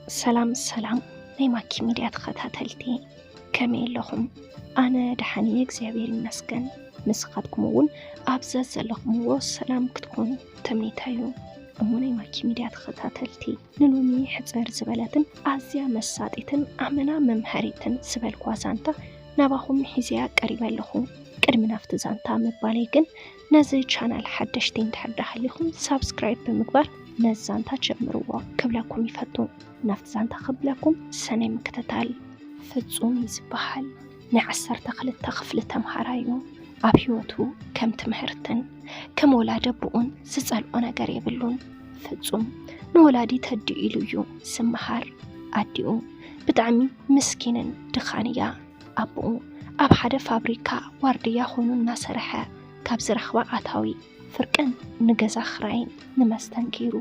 ሰላም ሰላም ናይ ማኪ ሚድያ ተኸታተልቲ፣ ከመይ ኣለኹም? ኣነ ደሓን እየ እግዚኣብሔር ይመስገን። ንስኻትኩም እውን ኣብ ዘዘለኹምዎ ሰላም ክትኮኑ ትምኒተይ እዩ። እሞ ናይ ማኪ ሚድያ ተኸታተልቲ፣ ንሎሚ ሕፅር ዝበለትን ኣዝያ መሳጢትን ኣመና መምሃሪትን ዝበልኩዋ ዛንታ ናባኹም ሒዘያ ቀሪበ ኣለኹ። ቅድሚ ናብቲ ዛንታ ምባለይ ግን ነዚ ቻናል ሓደሽቲ እንድሕር ዳሃሊኹም ሳብስክራይብ ብምግባር ነዚ ዛንታ ጀምርዎ ክብለኩም ይፈቱ። ናብቲ ዛንታ ክብለኩም ሰናይ ምክትታል። ፍጹም እዩ ዝበሃል ናይ ዓሰርተ ክልተ ክፍሊ ተምሃራይ እዩ። ኣብ ህይወቱ ከም ትምህርትን ከም ወላዲ ኣቦኡን ዝጸልኦ ነገር የብሉን። ፍጹም ንወላዲ ተዲኡ ኢሉ እዩ ዝመሃር። ኣዲኡ ብጣዕሚ ምስኪንን ድኻን እያ። ኣቦኡ ኣብ ሓደ ፋብሪካ ዋርድያ ኮይኑ እናሰርሐ ካብ ዝረኽባ ኣታዊ ፍርቅን ንገዛ ክራይን ንመስተን ገይሩ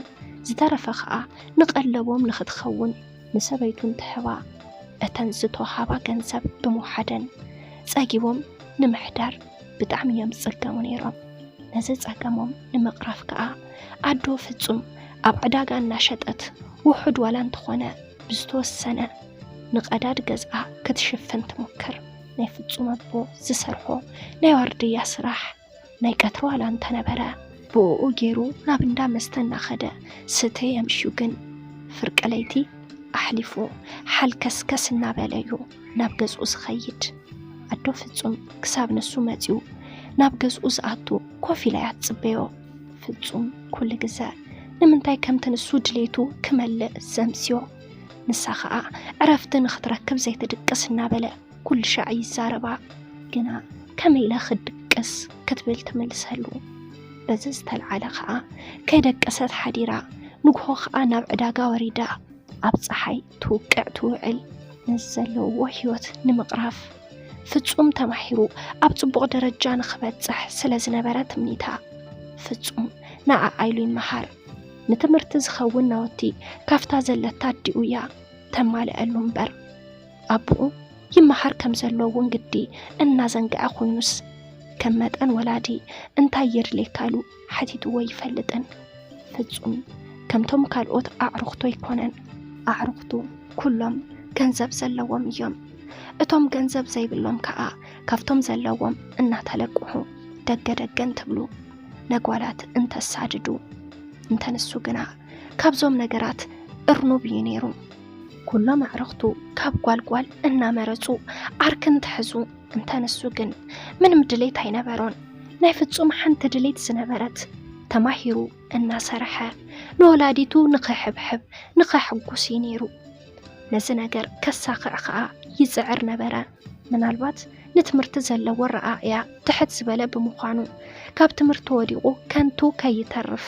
ዝተረፈ ኸኣ ንቐለቦም ንኽትኸውን ንሰበይቱ እንትህባ እተን ዝተውሃባ ገንዘብ ብምውሓደን ጸጊቦም ንምሕዳር ብጣዕሚ እዮም ዝጽገሙ ነይሮም። ነዚ ጸገሞም ንምቕራፍ ከኣ ኣዶ ፍጹም ኣብ ዕዳጋ እናሸጠት ውሑድ ዋላ እንተኾነ ብዝተወሰነ ንቐዳድ ገዝኣ ክትሽፍን ትሞክር። ናይ ፍጹም ኣቦ ዝሰርሖ ናይ ዋርድያ ስራሕ ናይ ቀትሪ ዋላ እንተነበረ ብእኡ ገይሩ ናብ እንዳ መስተ እናኸደ ስተየ ኣምሽዩ ግን ፍርቂ ለይቲ ኣሕሊፉ ሓልከስከስ እናበለ እዩ ናብ ገዝኡ ዝኸይድ። ኣዶ ፍጹም ክሳብ ንሱ መጺኡ ናብ ገዝኡ ዝኣቱ ኮፍ ኢላ እያ ትጽበዮ። ፍጹም ኩሉ ግዘ ንምንታይ ከምቲ ንሱ ድሌቱ ክመልእ ዘምስዮ። ንሳ ኸኣ ዕረፍቲ ንኽትረክብ ዘይትድቅስ እናበለ ኩሉ ሻዕ ይዛረባ። ግና ከመይ ኢለ ክድቅስ ክትብል ትምልሰሉ። በዚ ዝተልዓለ ኸኣ ከይደቀሰት ሓዲራ ንግሆ ኸኣ ናብ ዕዳጋ ወሪዳ ኣብ ጸሓይ ትውቅዕ ትውዕል። ነዚ ዘለውዎ ህይወት ንምቕራፍ ፍጹም ተማሂሩ ኣብ ጽቡቕ ደረጃ ንኽበጽሕ ስለ ዝነበረ ትምኒታ ፍጹም ንዓኣ ኢሉ ይመሃር። ንትምህርቲ ዝኸውን ናውቲ ካብታ ዘለታ ኣዲኡ እያ ተማልኣሉ እምበር ኣቦኡ ይመሃር ከም ዘሎ እውን ግዲ እናዘንግዐ ኮይኑስ ከም መጠን ወላዲ እንታይ የድልየካ ኢሉ ሓቲትዎ ይፈልጥን። ፍጹም ከምቶም ካልኦት ኣዕሩኽቱ ኣይኮነን። ኣዕሩኽቱ ኩሎም ገንዘብ ዘለዎም እዮም። እቶም ገንዘብ ዘይብሎም ከኣ ካብቶም ዘለዎም እናተለቅሑ ደገ ደገ እንትብሉ ነጓላት እንተሳድዱ እንተ ንሱ ግና ካብዞም ነገራት እርኑብ እዩ ነይሩ። ኩሎም ኣዕሩኽቱ ካብ ጓልጓል እናመረጹ ዓርኪ እንትሕዙ እንተ ንሱ ግን ምንም ድሌት ኣይነበሮን። ናይ ፍጹም ሓንቲ ድሌት ዝነበረት ተማሂሩ እናሰርሐ ንወላዲቱ ንኽሕብሕብ ንኸሕጉስ እዩ ነይሩ። ነዚ ነገር ከሳኽዕ ኸኣ ይጽዕር ነበረ። ምናልባት ንትምህርቲ ዘለዎ ረኣእያ ትሕት ዝበለ ብምዃኑ ካብ ትምህርቲ ወዲቑ ከንቱ ከይተርፍ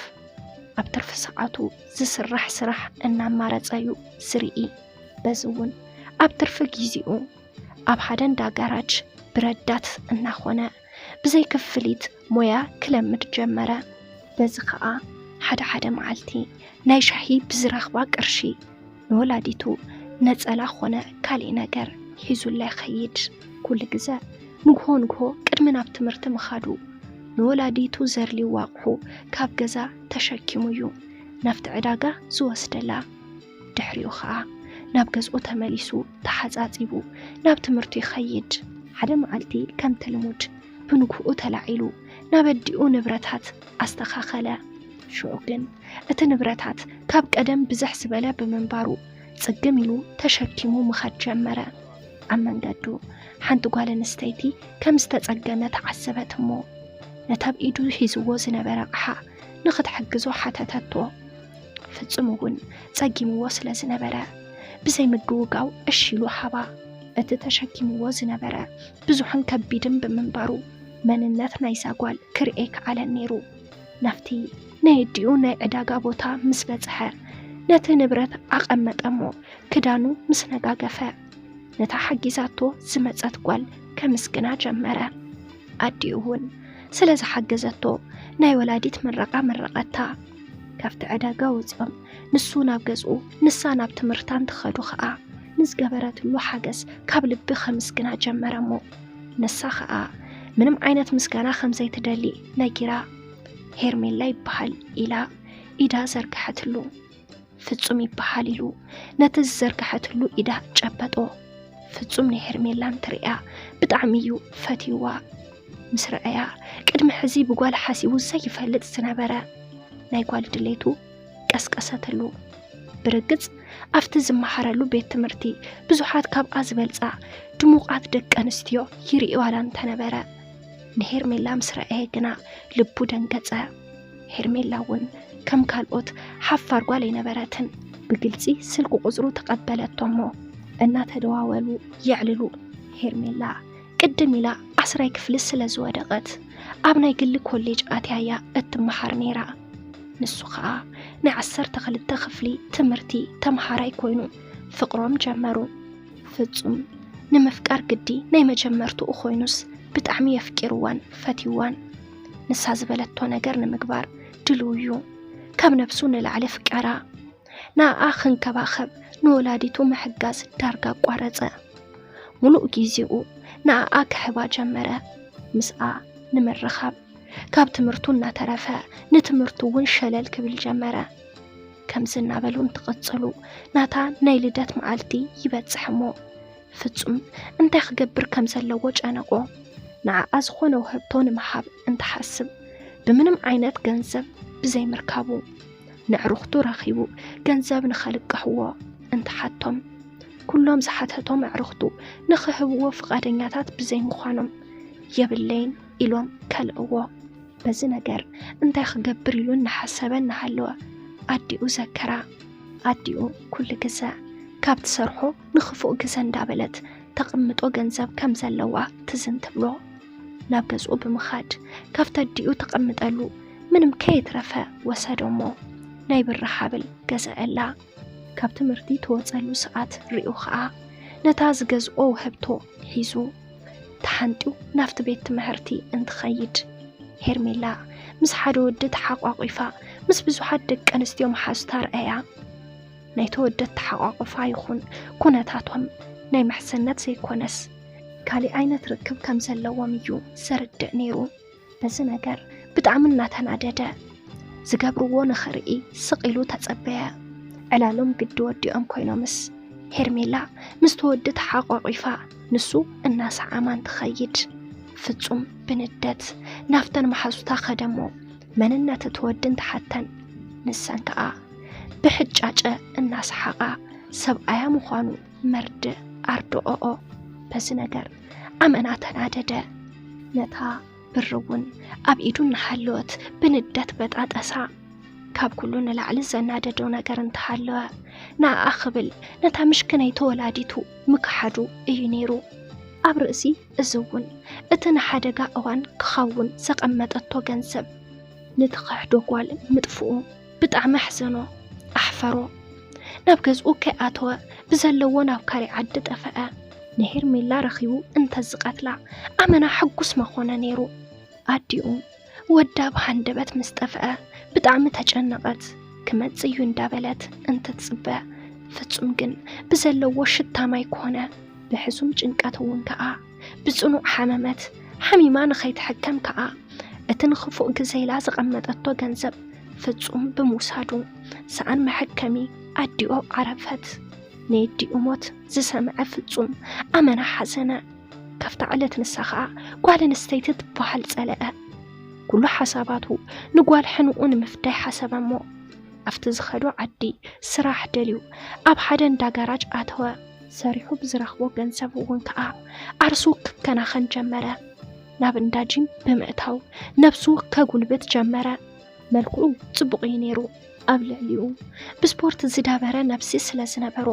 ኣብ ትርፊ ሰዓቱ ዝስራሕ ስራሕ እናማረጸ እዩ ዝርኢ። በዚ እውን ኣብ ትርፊ ጊዜኡ ኣብ ሓደ እንዳ ጋራጅ ብረዳት እናኾነ ብዘይ ክፍሊት ሞያ ክለምድ ጀመረ። በዚ ኸኣ ሓደ ሓደ መዓልቲ ናይ ሻሂ ብዝረኽባ ቅርሺ ንወላዲቱ ነጸላ ኾነ ካሊእ ነገር ሒዙላ ይኸይድ። ኩሉ ግዘ ንግሆ ንግሆ ቅድሚ ናብ ትምህርቲ ምኻዱ ንወላዲቱ ዘድልይዋ ኣቑሑ ካብ ገዛ ተሸኪሙ እዩ ናብቲ ዕዳጋ ዝወስደላ። ድሕሪኡ ኸኣ ናብ ገዝኡ ተመሊሱ ተሓጻጺቡ ናብ ትምህርቱ ይኸይድ። ሓደ መዓልቲ ከምቲ ልሙድ ብንግህኡ ተላዒሉ ናብ ኣዲኡ ንብረታት ኣስተኻኸለ። ሽዑ ግን እቲ ንብረታት ካብ ቀደም ብዝሕ ዝበለ ብምንባሩ ጽግም ኢሉ ተሸኪሙ ምኻድ ጀመረ። ኣብ መንገዱ ሓንቲ ጓል ኣንስተይቲ ከም ዝተጸገመ ተዓዘበት እሞ ነታ ኣብ ኢዱ ሒዝዎ ዝነበረ ኣቕሓ ንኽትሕግዞ ሓተተቶ። ፍጹም እውን ጸጊምዎ ስለ ዝነበረ ብዘይ ምግውጋው እሺ ኢሉ ሃባ። እቲ ተሸኪምዎ ዝነበረ ብዙሕን ከቢድን ብምንባሩ መንነት ናይዛ ጓል ክርኤ ከኣለን ነይሩ። ናብቲ ናይ ኣዲኡ ናይ ዕዳጋ ቦታ ምስ በጽሐ ነቲ ንብረት ኣቐመጠ እሞ ክዳኑ ምስ ነጋገፈ ነታ ሓጊዛቶ ዝመጸት ጓል ከምስግና ጀመረ። ኣዲኡ እውን ስለ ዝሓገዘቶ ናይ ወላዲት ምረቓ መረቐታ። ካብቲ ዕዳጋ ወጺኦም ንሱ ናብ ገዝኡ ንሳ ናብ ትምህርታ እንትኸዱ ኸኣ ንዝገበረትሉ ሓገዝ ካብ ልቢ ከምስግና ጀመረ እሞ ንሳ ኸኣ ምንም ዓይነት ምስጋና ከም ዘይትደሊ ነጊራ ሄርሜላ ይበሃል ኢላ ኢዳ ዘርግሐትሉ። ፍጹም ይበሃል ኢሉ ነቲ ዝዘርግሐትሉ ኢዳ ጨበጦ። ፍጹም ንሄርሜላ እንትርእያ ብጣዕሚ እዩ ፈትይዋ። ምስ ረኣያ ቅድሚ ሕዚ ብጓል ሓሲቡ ዘይፈልጥ ዝነበረ ናይ ጓል ድሌቱ ቀስቀሰትሉ። ብርግጽ ኣብቲ ዝመሃረሉ ቤት ትምህርቲ ብዙሓት ካብኣ ዝበልጻ ድሙቓት ደቂ ኣንስትዮ ይርእዋላ እንተነበረ፣ ንሄርሜላ ምስ ረኣየ ግና ልቡ ደንገጸ። ሄርሜላ እውን ከም ካልኦት ሓፋር ጓል ኣይነበረትን። ብግልጺ ስልኪ ቁጽሩ ተቐበለቶ እሞ እናተደዋወሉ የዕልሉ። ሄርሜላ ቅድም ኢላ ዓስራይ ክፍሊ ስለ ዝወደቐት ኣብ ናይ ግሊ ኮሌጅ ኣትያ እያ እትመሃር ነይራ። ንሱ ኸኣ ናይ ዓሰርተ ክልተ ክፍሊ ትምህርቲ ተምሃራይ ኮይኑ ፍቕሮም ጀመሩ። ፍጹም ንምፍቃር ግዲ ናይ መጀመርትኡ ኮይኑስ ብጣዕሚ የፍቂርዋን ፈትይዋን። ንሳ ዝበለቶ ነገር ንምግባር ድልው እዩ። ካብ ነብሱ ንላዕሊ ፍቀራ። ንኣኣ ክንከባኸብ ንወላዲቱ ምሕጋዝ ዳርጋ ኣቋረጸ። ሙሉእ ግዜኡ ንኣኣ ክሕባ ጀመረ። ምስኣ ንምርኻብ ካብ ትምህርቱ እናተረፈ ንትምህርቱ እውን ሸለል ክብል ጀመረ። ከምዚ እናበሉ እንትቕጽሉ ናታ ናይ ልደት መዓልቲ ይበጽሕ እሞ ፍጹም እንታይ ክገብር ከም ዘለዎ ጨነቆ። ንዓኣ ዝኾነ ውህብቶ ንምሃብ እንትሓስብ ብምንም ዓይነት ገንዘብ ብዘይምርካቡ ንዕሩኽቱ ረኺቡ ገንዘብ ንኸልቅሕዎ እንትሓቶም ኩሎም ዝሓተቶም ኣዕሩኽቱ ንኽህብዎ ፍቓደኛታት ብዘይምዃኖም የብለይን ኢሎም ከልእዎ። በዚ ነገር እንታይ ክገብር ኢሉ እናሓሰበ እናሃለወ ኣዲኡ ዘከራ። ኣዲኡ ኩሉ ግዘ ካብ ትሰርሖ ንኽፉእ ግዘ እንዳበለት ተቕምጦ ገንዘብ ከም ዘለዋ ትዝን ትብሎ። ናብ ገዝኡ ብምኻድ ካብቲ ኣዲኡ ተቐምጠሉ ምንም ከየትረፈ ወሰዶ እሞ ናይ ብሪ ሓብል ገዝዐላ። ካብ ትምህርቲ ትወፀሉ ሰዓት ሪኡ ኸዓ ነታ ዝገዝኦ ውህብቶ ሒዙ ተሓንጢዩ ናብቲ ቤት ትምህርቲ እንትኸይድ ሄርሜላ ምስ ሓደ ወዲ ተሓቋቒፋ ምስ ብዙሓት ደቂ ኣንስትዮ መሓዙታ ረኣያ። ናይቲ ወዲ ኣተሓቋቑፋ ይኹን ኩነታቶም ናይ መሕሰነት ዘይኮነስ ካሊእ ዓይነት ርክብ ከም ዘለዎም እዩ ዘርድእ ነይሩ። በዚ ነገር ብጣዕሚ እናተናደደ ዝገብርዎ ንኽርኢ ስቕ ኢሉ ተጸበየ። ዕላሎም ግዲ ወዲኦም ኮይኖምስ ሄርሜላ ምስቲ ወዲ ተሓቋቒፋ ንሱ እናሰዓማ እንትኸይድ ፍጹም ብንደት ናብተን መሓዙታ ከደሞ መንነት እቲ ወዲ እንትሓተን ንሰን ከኣ ብሕጫጨ እናሰሓቓ ሰብኣያ ምዃኑ መርድእ ኣርድኦኦ። በዚ ነገር ኣመና ተናደደ። ነታ ብሪ እውን ኣብ ኢዱ እናሃለወት ብንደት በጣጠሳ። ካብ ኩሉ ንላዕሊ ዘናደዶ ነገር እንተሃለወ ንኣኣ ክብል ነታ ምሽክነይቲ ወላዲቱ ምክሓዱ እዩ ነይሩ። ኣብ ርእሲ እዚ እውን እቲ ንሓደጋ እዋን ክኸውን ዘቐመጠቶ ገንዘብ ንትኽሕዶ ጓል ምጥፍኡ ብጣዕሚ ኣሕዘኖ፣ ኣሕፈሮ። ናብ ገዝኡ ከይኣተወ ብዘለዎ ናብ ካሊእ ዓዲ ጠፈአ። ንሄርሜላ ረኺቡ እንተዝቐትላ ኣመና ሕጉስ መኾነ ነይሩ። ኣዲኡ ወዳ ብሃንደበት ምስ ጠፍአ ብጣዕሚ ተጨነቐት። ክመጽእ እዩ እንዳበለት እንትትጽበ ፍጹም ግን ብዘለዎ ሽታ ማይ ኮነ። ብሕሱም ጭንቀት እውን ከኣ ብጽኑዕ ሓመመት። ሓሚማ ንኸይትሕከም ከኣ እቲ ንኽፉእ ግዜ ኢላ ዘቐመጠቶ ገንዘብ ፍጹም ብምውሳዱ ሰኣን መሐከሚ ኣዲኦ ዓረፈት። ናይ ኣዲኡ ሞት ዝሰምዐ ፍጹም ኣመና ሓዘነ። ካብታ ዕለት ንሳ ኸኣ ጓል ኣንስተይቲ ትበሃል ጸለአ። ኩሉ ሓሳባቱ ንጓል ሕንኡ ንምፍዳይ ሓሰበ እሞ ኣብቲ ዝኸዶ ዓዲ ስራሕ ደልዩ ኣብ ሓደ እንዳ ጋራጅ ኣተወ። ሰሪሑ ብዝረኽቦ ገንዘብ እውን ከኣ ዓርሱ ክከናኸን ጀመረ። ናብ እንዳ ጂም ብምእታው ነብሱ ከጉልብት ጀመረ። መልክዑ ጽቡቕ እዩ ነይሩ። ኣብ ልዕሊኡ ብስፖርት ዝዳበረ ነብሲ ስለ ዝነበሮ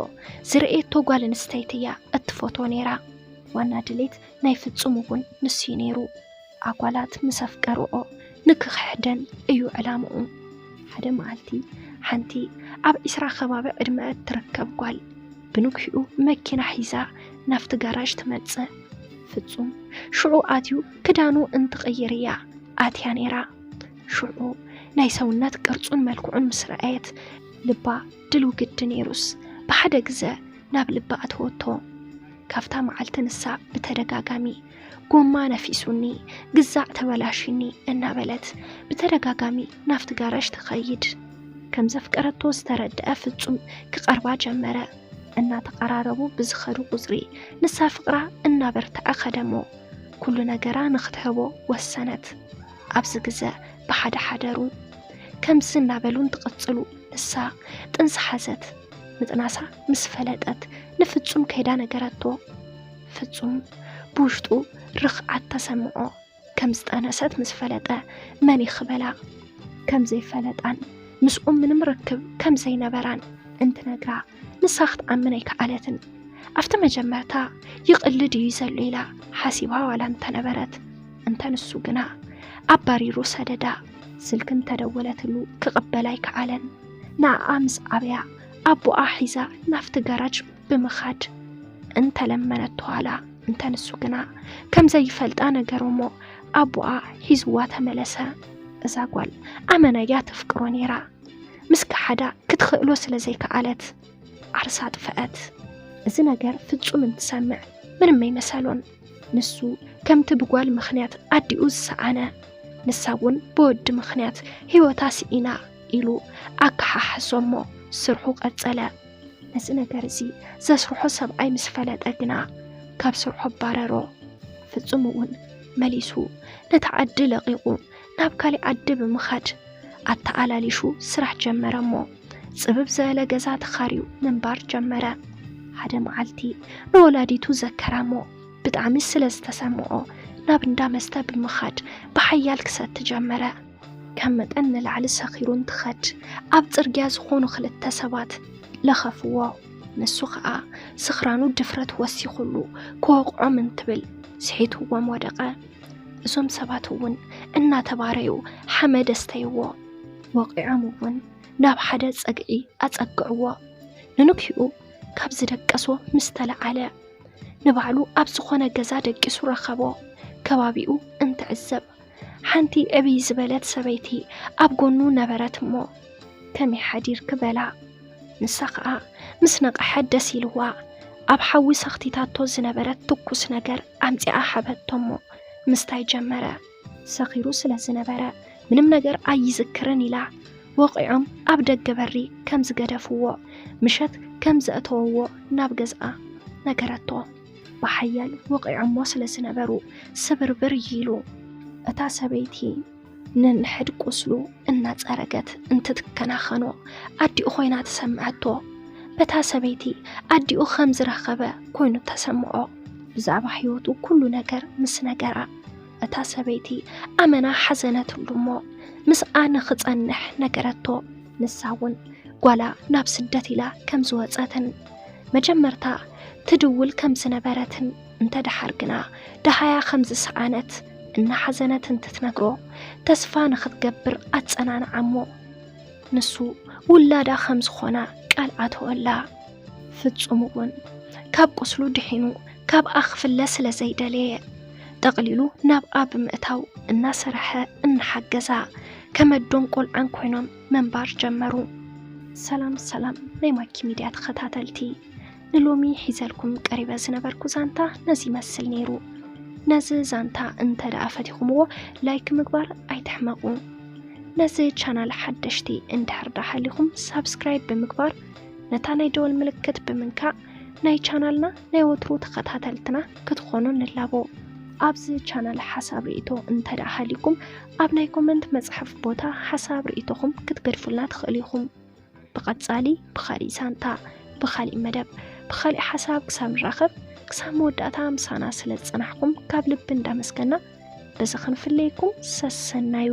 ዝርእየቶ ጓል ኣንስተይቲ እያ እትፈትዎ ነይራ። ዋና ድሌት ናይ ፍጹም እውን ንሱ እዩ ነይሩ። ኣጓላት ምስ ኣፍቀርኦ ንክኽሕደን እዩ ዕላምኡ። ሓደ መዓልቲ ሓንቲ ኣብ ዒስራ ከባቢ ዕድመ እትርከብ ጓል ብንግሂኡ መኪና ሒዛ ናብቲ ጋራዥ ትመጽእ። ፍጹም ሽዑ ኣትዩ ክዳኑ እንትቕይር እያ ኣትያ ነይራ። ሽዑ ናይ ሰውነት ቅርጹን መልክዑን ምስ ረኣየት ልባ ድልው ግዲ ነይሩስ ብሓደ ግዘ ናብ ልባ ኣተወቶ። ካብታ መዓልቲ ንሳ ብተደጋጋሚ ጎማ ነፊሱኒ፣ ግዛዕ ተበላሽኒ እናበለት ብተደጋጋሚ ናብቲ ጋራዥ ትኸይድ። ከም ዘፍቀረቶ ዝተረድአ ፍጹም ክቐርባ ጀመረ። እናተቐራረቡ ብዝኸዱ ቁጽሪ ንሳ ፍቕራ እናበርትዐ ኸደሞ። ኩሉ ነገራ ንኽትህቦ ወሰነት። ኣብዚ ግዘ ብሓደ ሓደሩ። ከምዚ እናበሉ እንትቕጽሉ ንሳ ጥንሲ ሓዘት። ምጥናሳ ምስ ፈለጠት ንፍጹም ከይዳ ነገረቶ። ፍጹም ብውሽጡ ርኽዓት ተሰምዖ። ከም ዝጠነሰት ምስ ፈለጠ መን ይኽበላ? ከም ዘይፈለጣን ምስኡ ምንም ርክብ ከም ዘይነበራን እንትነግራ ንሳ ክትኣምን ኣይከኣለትን። ኣብቲ መጀመርታ ይቕልድ እዩ ዘሎ ኢላ ሓሲባ ዋላ እንተነበረት፣ እንተ ንሱ ግና ኣባሪሩ ሰደዳ። ስልኪ እንተደወለትሉ ክቕበል ኣይከኣለን። ንኣኣ ምስ ኣብያ ኣቦኣ ሒዛ ናብቲ ጋራጅ ብምኻድ እንተለመነቶ ዋላ እንተ ንሱ ግና ከም ዘይፈልጣ ነገሮ እሞ ኣቦኣ ሒዝዋ ተመለሰ። እዛ ጓል ኣመናያ ተፍቅሮ ነይራ። ምስ ከሓዳ ክትኽእሎ ስለ ዘይከኣለት ዓርሳ ጥፍአት። እዚ ነገር ፍጹም እንትሰምዕ ምንም ኣይመሰሎን። ንሱ ከምቲ ብጓል ምኽንያት ኣዲኡ ዝሰኣነ፣ ንሳ እውን ብወዲ ምኽንያት ህይወታ ስኢና ኢሉ ኣከሓሕሶ እሞ ስርሑ ቀጸለ። ነዚ ነገር እዚ ዘስርሖ ሰብኣይ ምስ ፈለጠ ግና ካብ ስርሑ ኣባረሮ። ፍጹም እውን መሊሱ ነቲ ዓዲ ለቒቑ ናብ ካሊእ ዓዲ ብምኻድ ኣተኣላሊሹ ስራሕ ጀመረ እሞ ጽብብ ዝበለ ገዛ ተኻርዩ ምንባር ጀመረ። ሓደ መዓልቲ ንወላዲቱ ዘከራ እሞ ብጣዕሚ ስለ ዝተሰምዖ ናብ እንዳ መስተ ብምኻድ ብሓያል ክሰቲ ጀመረ። ካብ መጠን ንላዕሊ ሰኺሩ እንትኸድ ኣብ ጽርግያ ዝኾኑ ክልተ ሰባት ለኸፍዎ። ንሱ ኸኣ ስኽራኑ ድፍረት ወሲኹሉ ክወቕዖም እንትብል ስሒትዎም ወደቐ። እዞም ሰባት እውን እናተባረዩ ሓመድ ኣስተይዎ። ወቒዖም እውን ናብ ሓደ ጸግዒ ኣጸግዕዎ። ንንግሂኡ ካብ ዝደቀሶ ምስ ተለዓለ ንባዕሉ ኣብ ዝኾነ ገዛ ደቂሱ ረኸቦ። ከባቢኡ እንትዕዘብ ሓንቲ ዕብይ ዝበለት ሰበይቲ ኣብ ጎኑ ነበረት እሞ ከመይ ሓዲርኪ በላ። ንሳ ኸኣ ምስ ነቕሐት ደስ ኢልዋ ኣብ ሓዊ ሰኽቲታቶ ዝነበረት ትኩስ ነገር ኣምጺኣ ሃበቶ እሞ ምስታይ ጀመረ። ሰኺሩ ስለ ዝነበረ ምንም ነገር ኣይዝክርን ኢላ ወቒዖም ኣብ ደገ በሪ ከም ዝገደፍዎ ምሸት ከም ዘእተወዎ ናብ ገዝኣ ነገረቶ። ብሓያል ወቒዖሞ ስለ ዝነበሩ ስብርብር ኢሉ። እታ ሰበይቲ ነንሕድ ቁስሉ እናጸረገት እንትትከናኸኖ ኣዲኡ ኮይና ተሰምዐቶ። በታ ሰበይቲ ኣዲኡ ከም ዝረኸበ ኮይኑ ተሰምዖ። ብዛዕባ ህይወቱ ኩሉ ነገር ምስ ነገራ እታ ሰበይቲ ኣመና ሓዘነትሉ እሞ ምስኣ ንኽጸንሕ ነገረቶ። ንሳ እውን ጓላ ናብ ስደት ኢላ ከም ዝወጸትን መጀመርታ ትድውል ከም ዝነበረትን እንተ ደሓር ግና ደሃያ ከም ዝሰኣነት እናሓዘነት እንትትነግሮ ተስፋ ንኽትገብር ኣጸናንዓ እሞ ንሱ ውላዳ ከም ዝኾና ቃል ኣተወላ። ፍጹም እውን ካብ ቁስሉ ድሒኑ ካብኣ ክፍለ ስለ ዘይደለየ ጠቕሊሉ ናብኣ ብምእታው እናሰርሐ እናሓገዛ ከመዶን ቆልዓን ኮይኖም ምንባር ጀመሩ። ሰላም ሰላም ናይ ማኪ ሚድያ ተኸታተልቲ፣ ንሎሚ ሒዘልኩም ቀሪበ ዝነበርኩ ዛንታ ነዚ ይመስል ነይሩ። ነዚ ዛንታ እንተ ደኣ ፈቲኹምዎ ላይክ ምግባር ኣይትሕመቑ። ነዚ ቻናል ሓደሽቲ እንድሕር ደኣ ሃሊኹም ሳብስክራይብ ብምግባር ነታ ናይ ደወል ምልክት ብምንካእ ናይ ቻናልና ናይ ወትሩ ተኸታተልትና ክትኾኑ ንላቦ። ኣብዚ ቻናል ሓሳብ ርእይቶ እንተ ደኣ ሃሊኩም ኣብ ናይ ኮመንት መጽሓፍ ቦታ ሓሳብ ርእይቶኹም ክትገድፉልና ትኽእሉ ኢኹም። ብቐጻሊ ብኻሊእ ዛንታ፣ ብኻሊእ መደብ፣ ብኻሊእ ሓሳብ ክሳብ ንራኸብ ክሳብ መወዳእታ ምሳና ስለ ዝጸናሕኩም ካብ ልቢ እንዳመስገና በዚ ክንፍለየኩም ሰሰናዩ።